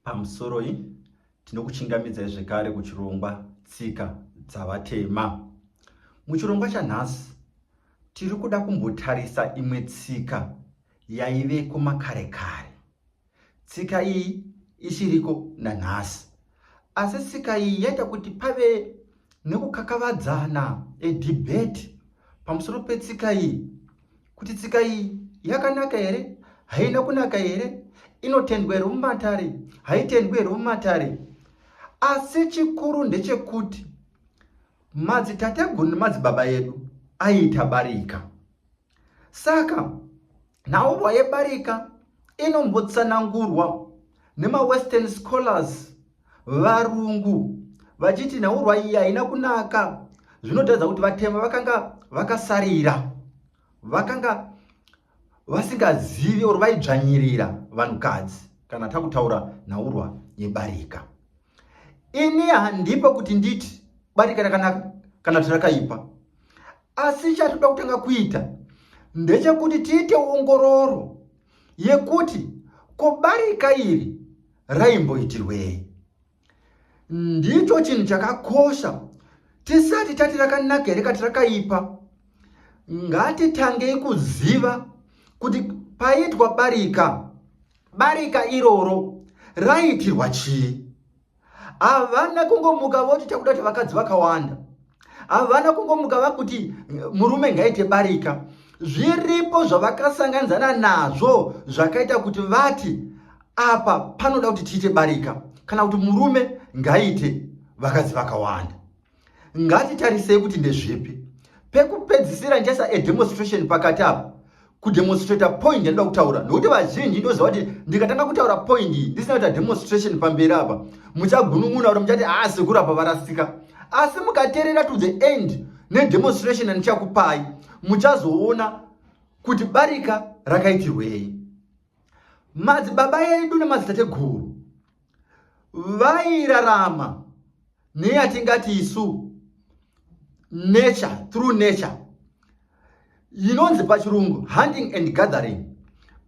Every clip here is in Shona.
Pamusoroi, tinokuchingamidzai zvekare kuchirongwa Tsika dzaVatema. Muchirongwa chanhasi, tiri kuda kumbotarisa imwe tsika yaiveko makare kare. Tsika iyi ichiriko nanhasi. Asi tsika iyi yaita kuti pave nekukakavadzana, a debate pamusoro petsika iyi kuti tsika iyi yakanaka here, haina kunaka here, inotendwa here mumatare, haitendwi here mumatare. Asi chikuru ndechekuti madzitateguru nemadzibaba edu aiita barika. Saka nhaurwa yebarika inombotsanangurwa nemawestern scholars, varungu, vachiti nhaurwa iyi haina kunaka. Zvinotaridza kuti vatema vakanga vakasarira, vakanga vasingazivi or vaidzvanyirira vanhukadzi kana takutaura nhaurwa yebarika. Ini handipo kuti nditi barika rakanaka kana kuti rakaipa, asi chatoda kutanga kuita ndechekuti tiite ongororo yekuti ko barika iri raimboitirwei. Ndicho chinhu chakakosha. Tisati tati rakanaka here kati rakaipa, ngatitangei kuziva kuti paitwa barika, barika iroro raiitirwa chii. Havana kungomuka voti takuda kuti vakadzi vakawanda. Havana kungomuka vakuti murume ngaite barika. Zviripo zvavakasanganidzana nazvo zvakaita kuti vati apa panoda kuti tiite barika, kana kuti murume ngaite vakadzi vakawanda. Ngatitarisei kuti ndezvipi. Pekupedzisira ndichaisa a demonstration pakati apa kudemonstrata point yandinoda kutaura, nokuti vazhinji ndoziva kuti ndikatanga kutaura point iyi ndisina kuita demonstration pamberi apa muchagunun'una uri muchati haa sekuru apa varasika. Asi mukateerera to the end nedemonstration yandichakupai, muchazoona kuti barika rakaitirwei. Madzibaba edu nemadzitateguru vairarama neyatingati isu nature, through nature, inonzi pachirungu hunting and gathering.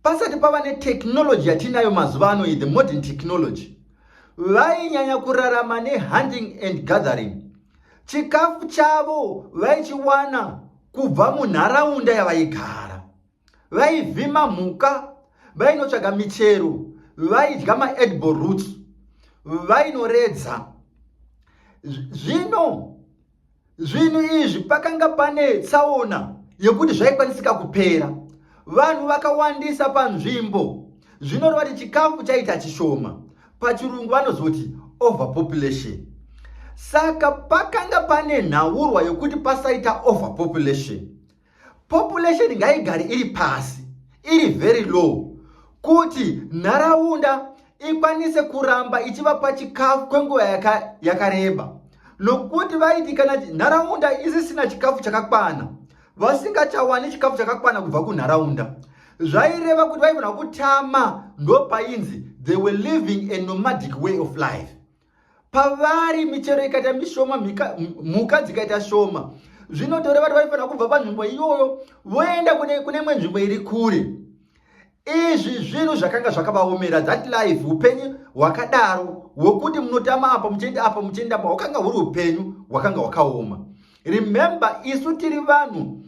Pasati pava netechnology yatinayo mazuva ano, the modern technology, vainyanya kurarama nehunting and gathering. Chikafu chavo vaichiwana kubva munharaunda yavaigara. Vaivhima mhuka, vainotsvaga michero, vaidya maedible roots, vainoredza. Zvino zvinhu izvi pakanga pane tsaona yekuti zvaikwanisika kupera. Vanhu vakawandisa panzvimbo, zvinoreva kuti chikafu chaita chishoma. Pachirungu vanozoti overpopulation. Saka pakanga pane nhaurwa yokuti pasaita overpopulation. Population ngaigare iri pasi, iri very low, kuti nharaunda ikwanise kuramba ichivapa chikafu kwenguva yakareba. Nokuti vaiti kana nharaunda isisina chikafu chakakwana, vasingachawani chikafu chakakwana kubva kunharaunda, zvaireva kuti vaifanira kutama. Ndopainzi they were living a nomadic way of life. Pavari michero ikaita mishoma, mhuka dzikaita shoma, zvinotoreva kuti vaifanira kubva panzvimbo iyoyo voenda kune imwe nzvimbo iri kure. Izvi zvinhu zvakanga zvakavaomera. That life, upenyu hwakadaro hwokuti munotama apa muchienda apa muchienda apa, hwakanga huri upenyu hwakanga hwakaoma. Remember, isu tiri vanhu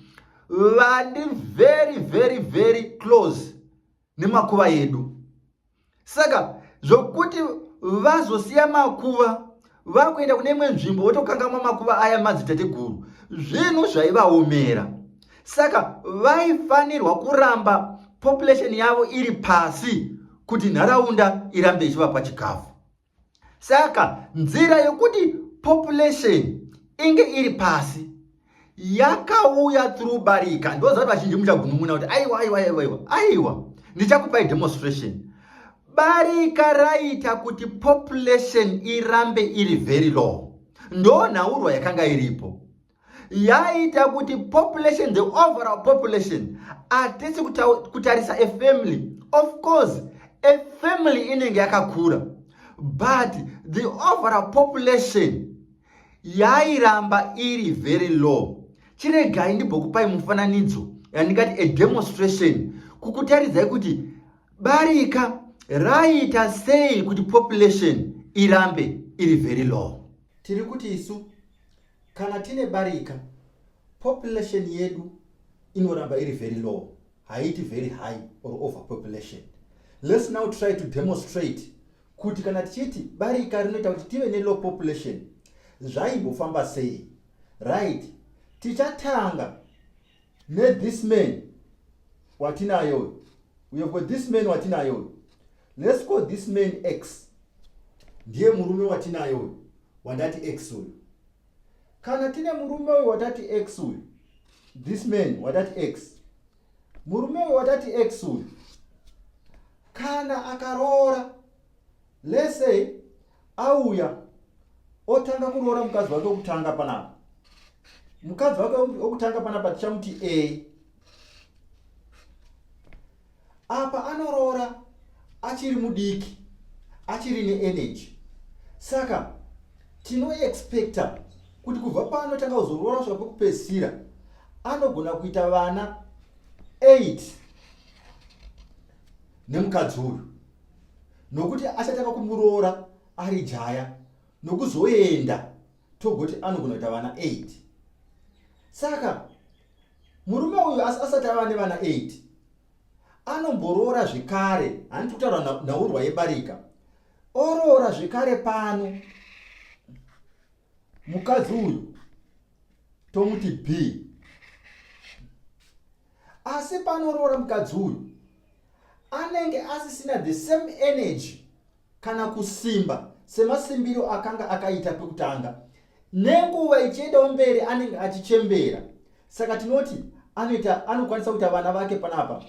vandi very very very close nemakuva edu. Saka zvokuti vazosiya makuva vakuenda kune imwe nzvimbo votokangamwa makuva aya madzitateguru, zvinhu zvaivaomera. Saka vaifanirwa kuramba population yavo iri pasi kuti nharaunda irambe ichivapa chikafu. Saka nzira yokuti population inge iri pasi yakauya through barika. Ndoziva kuti vazhinji muchagunun'una kuti aiwa, aiwa, aiwa, aiwa, aiwa. Ndichakupai demonstration. Barika raita kuti population irambe iri very low. Ndo nhaurwa yakanga iripo yaita kuti population, the overall population, hatisi kutarisa a family. Of course a family inenge yakakura, but the overall population yairamba iri very low. Chiregai ndimbokupai mufananidzo yandingati a demonstration kukutaridzai kuti barika Raiita sei kuti population irambe iri very low? Tiri kuti isu kana tine barika, population yedu inoramba iri very low, haiiti very high or overpopulation. Let's now try to demonstrate kuti kana tichiti barika rinoita kuti tive nelow population, zvaimbofamba sei. Right, tichatanga nethis man watinayo. We have got this man watinayo. Let's call this man X. Ndiye murume watinayo wandati X uyu. Kana tine murume uyu watati X uyu, this man watati X, murume uyu watati X uyu, kana akaroora, let's say auya otanga kuroora mukadzi wake wokutanga panapa. Mukadzi wake wokutanga panapa tichamuti A. Apa anoroora achiri mudiki, achiri neenergy, saka tinoexpecta kuti kubva paanotanga kuzoroora kusvika pekupedzisira anogona kuita vana 8 nemukadzi uyu, nokuti achatanga kumuroora ari jaya nokuzoenda, togoti anogona kuita vana 8. Saka murume uyu asati ava nevana 8 anomboroora zvekare. Handiti kutaura nhaurwa yebarika? Oroora zvekare pano mukadzi uyu tomuti B. Asi panoroora mukadzi uyu anenge asisina the same energy kana kusimba semasimbiro akanga akaita pekutanga. Nenguva ichiendawo mberi anenge achichembera, saka tinoti anoita anokwanisa kuita vana vake panapa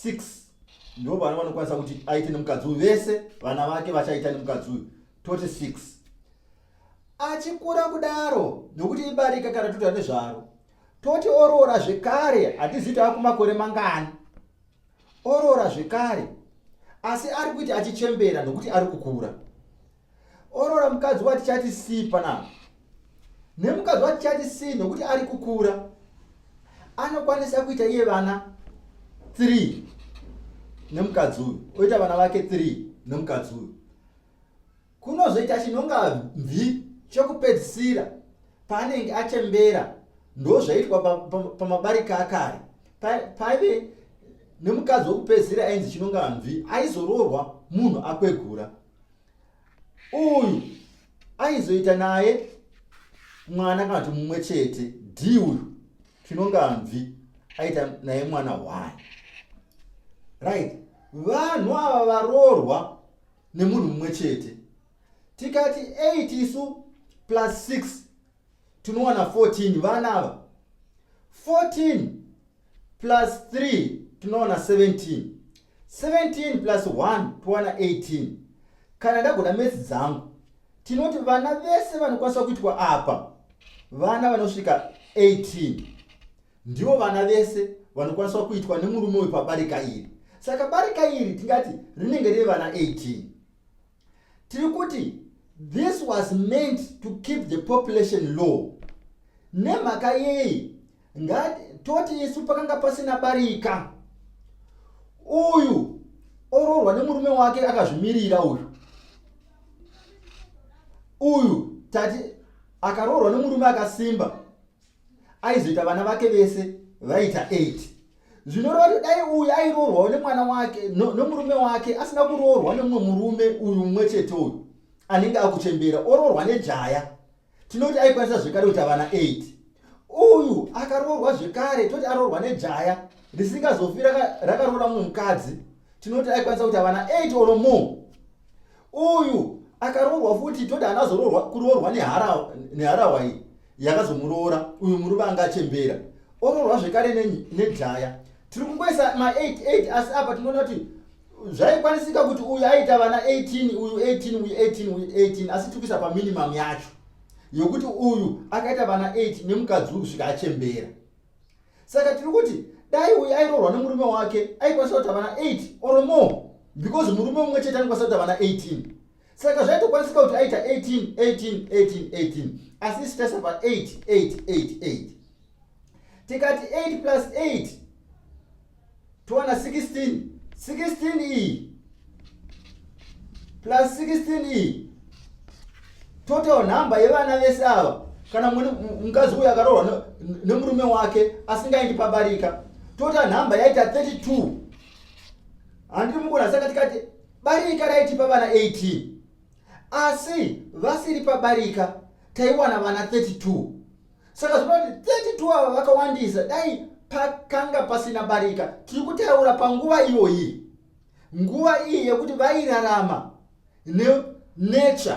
6. Ndo vana vanokwanisa kuti aite nemukadzi uyu vese, vana vake vachaita nemukadzi uyu toti 6. Achikura kudaro, nokuti ibarika kana toita nezvaro, toti oroora zvekare. Hatizivi tava kumakore mangani oroora zvekare, asi ari kuita achichembera nokuti ari kukura. Oroora mukadzi watichati C panapa. Nemukadzi watichati C, nokuti ari kukura, anokwanisa kuita iye vana 3 nemukadzi uyu, oita vana vake 3 nemukadzi uyu. Kunozoita chinonga mvi chekupedzisira paanenge achembera. Ndozvaitwa pamabarika akare. Paive nemukadzi wekupedzisira ainzi chinonga mvi, aizoroorwa munhu akwegura. Uyu aizoita naye mwana kana kuti mumwe chete, D uyu chinonga mvi aita naye mwana 1. Right, vanhu ava varoorwa nemunhu mumwe chete, tikati 8 isu plus 6 tinowana 14. Vana ava, 14 plus 3 tinowana 17, 17 plus 1 towana 18. Kana ndagona maths dzangu, tinoti vana vese vanokwanisa kuitwa apa vana vanosvika 18. Ndivo vana vese vanokwaniswa kuitwa nemurume uyu pabarika iri. Saka barika iri tingati rinenge riri vana 18. Tiri kuti this was meant to keep the population low. Nemhaka yei? Ngati toti isu pakanga pasina barika, uyu oroorwa nemurume wake akazvimirira uyu. Uyu tati akaroorwa nemurume akasimba aizoita vana vake vese vaita 8. Zvinoreva kuti dai uyu airoorwawo nemwana wake nomurume wake asina kuroorwa nemumwe murume, uyu mumwe chete uyu anenge akuchembera oroorwa nejaya, tinoti aikwanisa zvekare kuita vana 8. Uyu akaroorwa zvekare, toti aroorwa nejaya risingazofi rakaroora mumwe mukadzi, tinoti aikwanisa kuita vana 8 or more. Uyu akaroorwa futi, toti haana kuroorwa neharahwa iyi yakazomuroora, uyu murume anga achembera oroorwa zvekare nejaya. Tiri kungoisa ma88, asi apa tinoona kuti zvaikwanisika kuti uyu aita vana 18, uyu 18, uyu 18, uyu 18, asi tiri kuisa paminimum yacho yokuti uyu akaita vana 8 nemukadzi uyu kusvika achembera. Saka tiri kuti dai uyu airoorwa nemurume wake aikwanisa kuita vana 8 or more, because murume mumwe chete anokwanisa kuita vana 18. Saka zvaitokwanisika kuti aita 18, 18, 18, 18, asi isu taisa pa 8, 8, 8, 8. Tikati 8 plus 8 towana 16. 16 iyi plus 16 iyi total number yevana vese ava kana mukadzi uyu akaroorwa nemurume wake asingaendi pabarika, total number yaita 32. Handiri mukona? Saka tikati barika raitipa vana 18, asi vasiri pabarika taiwana vana 32. Saka zvinoti 32 ava vakawandisa. Dai pakanga pasina barika, tiri kutaura panguva iyoyi, nguva iyi yekuti vairarama nenature,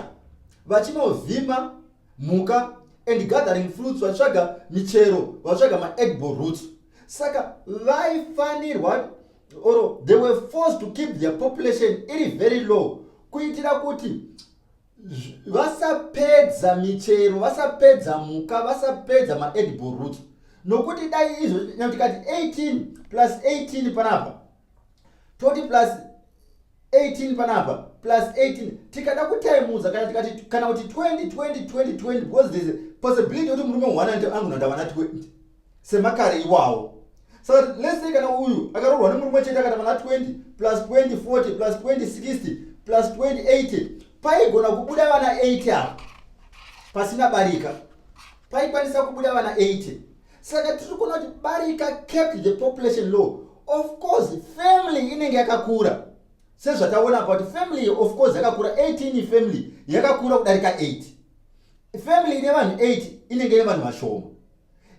vachinovhima mhuka and gathering fruits, vachitsvaga michero, vachitsvaga maedible roots. Saka vaifanirwa or they were forced to keep their population iri very low kuitira kuti vasapedza michero, vasapedza mhuka, vasapedza maedible roots. Nokuti dai izvo tikati 18 plus 18 panapa, toti plus 18 panapa, plus 18, tikada kutaimudza, kana tikati kana kuti 20 20 20 20, because there's a possibility yekuti murume one angona ndavana 20 semakare iwawo. Saka let's say kana uyu akaroorwa nemurume chete, akati vana 20 plus 20 40 plus 20 60 plus 20 80, paigona kubuda vana 80 apa. Pasina barika paikwanisa kubuda vana 80. Saka tiri kuona kuti barika kept the population low. Of course family inenge yakakura, sezvataona apa kuti family of course yakakura. 18 family yakakura kudarika 8. Family ine vanhu 8 inenge ine vanhu vashoma,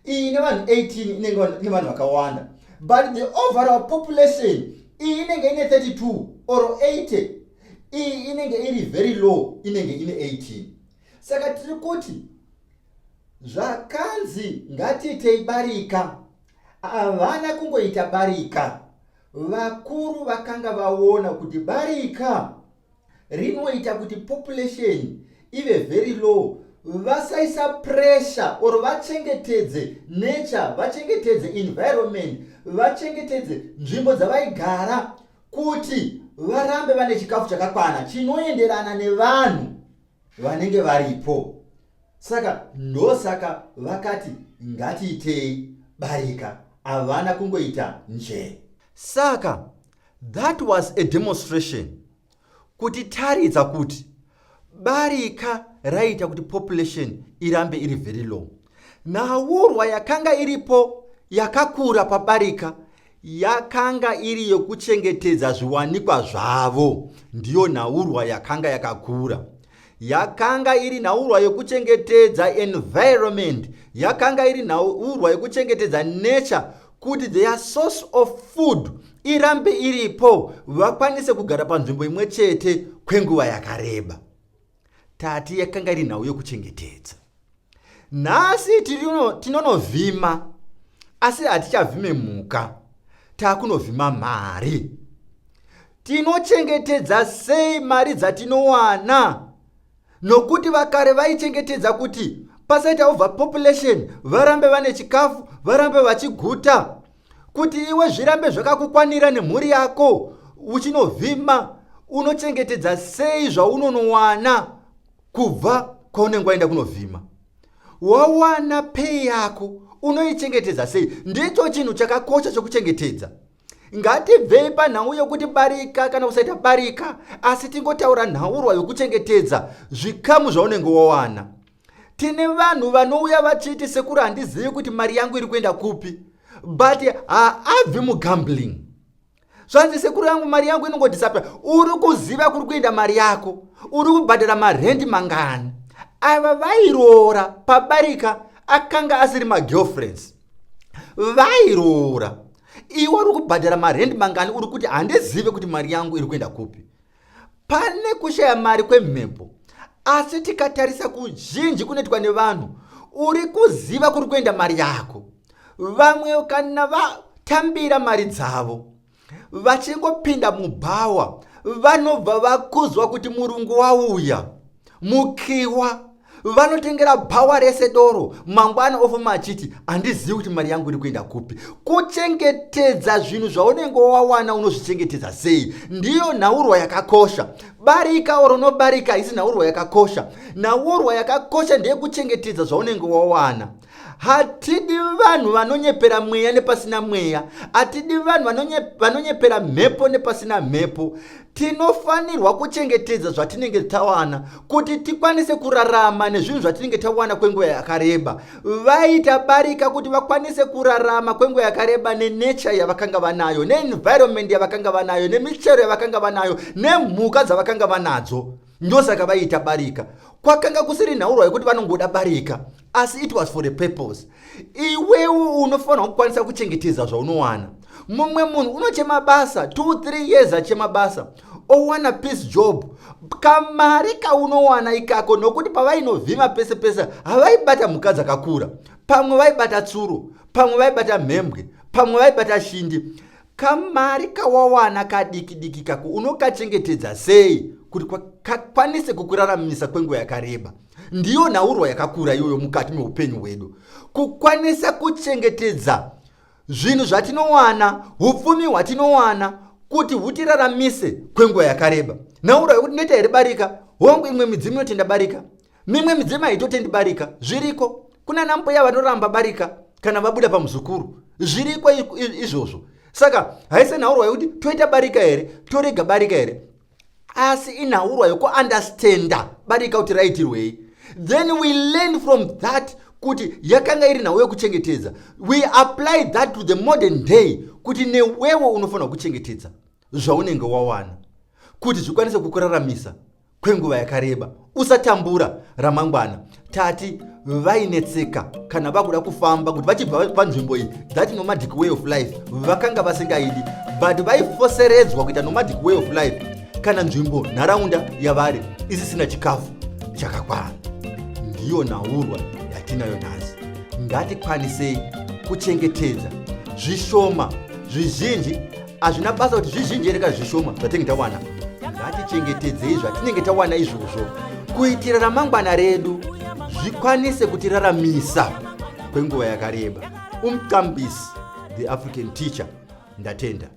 iyi ine vanhu 18 inenge ine vanhu vakawanda, but the overall population, iyi inenge ine 32 or 80, iyi inenge iri very low, inenge ine 18. Saka tiri kuti zvakanzi ngatiitei barika, havana kungoita barika. Vakuru vakanga vaona kuti barika rinoita kuti population ive very low, vasaisa pressure or vachengetedze nature, vachengetedze environment, vachengetedze nzvimbo dzavaigara, kuti varambe vane chikafu chakakwana chinoenderana nevanhu vanenge varipo. Saka ndosaka vakati ngatiitei barika, havana kungoita njee. Saka that was a demonstration kuti taridza kuti barika raita kuti population irambe iri very low. Nhaurwa yakanga iripo yakakura pabarika yakanga iri yokuchengetedza zviwanikwa zvavo. Ndiyo nhaurwa yakanga yakakura. Yakanga iri nhaurwa yokuchengetedza environment, yakanga iri nhaurwa yokuchengetedza nature, kuti their source of food irambe iripo, vakwanise kugara panzvimbo imwe chete kwenguva yakareba. Tati yakanga iri nhau yokuchengetedza. Nhasi tinonovhima, asi hatichavhime mhuka, taakunovhima mari. Tinochengetedza sei mari dzatinowana? Nokuti vakare vaichengetedza kuti pasaita overpopulation, varambe vane chikafu, varambe vachiguta. Kuti iwe zvirambe zvakakukwanira nemhuri yako, uchinovhima, unochengetedza sei zvaunonowana kubva kwaunenge waenda kunovhima? Wawana pay yako, unoichengetedza sei? Ndicho chinhu chakakosha chokuchengetedza. Ngatibvei panhau yokuti barika kana kusaita barika, asi tingotaura nhaurwa yokuchengetedza zvikamu zvaunenge wawana. Tine vanhu vanouya vachiti, "Sekuru, handizivi kuti mari yangu iri kuenda kupi," but haabvi mugambling. Zvanzi, "Sekuru yangu, mari yangu inongodisappear." Uri kuziva kuri kuenda mari yako? Uri kubhadhara marendi mangani? Ava vairoora pabarika akanga asiri magirlfriends, vairoora. Iwe uri kubhadhara marendi mangani? Uri kuti handizive kuti mari yangu iri kuenda kupi. Pane kushaya mari kwemhepo, asi tikatarisa kuzhinji kunoitwa nevanhu, uri kuziva kuri kuenda mari yako? Vamwe kana vatambira mari dzavo, vachingopinda mubhawa, vanobva vakuzwa kuti murungu wauya, mukiwa, vanotengera bhawa rese doro. Mangwana ofuma achiti, "Handizivi kuti mari yangu iri kuenda kupi." Kuchengetedza zvinhu zvaunenge wawana, unozvichengetedza sei? Ndiyo nhaurwa yakakosha. Barika or unobarika haisi nhaurwa yakakosha. Nhaurwa yakakosha ndeyekuchengetedza zvaunenge wawana. Hatidi vanhu vanonyepera mweya nepasina mweya. Hatidi vanhu vanonyepera mhepo nepasina mhepo. Tinofanirwa kuchengetedza zvatinenge tawana kuti tikwanise kurarama nezvinhu zvatinenge tawana kwenguva yakareba. Vaita barika kuti vakwanise kurarama kwenguva yakareba nenature yavakanga vanayo, neenvironment yavakanga vanayo, nemichero yavakanga vanayo, nemhuka dzavakanga vanadzo. Ndosaka vaiita barika. Kwakanga kusiri nhaurwa yekuti vanongoda barika, asi it was for a purpose. Iwewo unofanirwa kukwanisa kuchengetedza zvaunowana. Mumwe munhu unochema basa 2 3 years achema basa, owana peace job, kamari kaunowana ikako, nokuti pavainovhima pese pese havaibata mhuka dzakakura, pamwe vaibata tsuro, pamwe vaibata mhembwe, pamwe vaibata shindi. Kamari kawawana kadiki diki kako unokachengetedza sei kuti kakwanise kukuraramisa kwenguva yakareba? Ndiyo nhaurwa yakakura iyoyo mukati meupenyu hwedu, kukwanisa kuchengetedza zvinhu zvatinowana, upfumi hwatinowana, kuti hutiraramise kwenguva yakareba. Nhaurwa yekuti ndoita here barika? Hongu, imwe midzimu inotenda barika, mimwe midzimu haitotendi barika. Zviriko kuna nambuya vanoramba barika kana vabuda pamuzukuru, zviriko izvozvo. Saka haisi nhaurwa yekuti toita barika here, torega barika here, asi inhaurwa yekuundestanda barika kuti raitirwei. Then we learn from that kuti yakanga iri nhau yekuchengetedza. We apply that to the modern day kuti newewo unofanira kuchengetedza zvaunenge wawana kuti zvikwanise kukuraramisa kwenguva yakareba, usatambura ramangwana. Tati vainetseka kana vakuda kufamba kuti vachibva panzvimbo iyi, that nomadic way of life vakanga vasingaidi, but vaifoseredzwa kuita nomadic way of life kana nzvimbo, nharaunda yavari isisina chikafu chakakwana. Ndiyo nhaurwa yatinayo nhasi. Ngatikwanisei kuchengetedza zvishoma, zvizhinji hazvina basa kuti zvizhinji here kana zvishoma zvatinenge tawana. Ngatichengetedzei zvatinenge tawana izvozvo kuitira ramangwana redu, zvikwanise kutiraramisa kwenguva yakareba. Umqambisi, the African Teacher, ndatenda.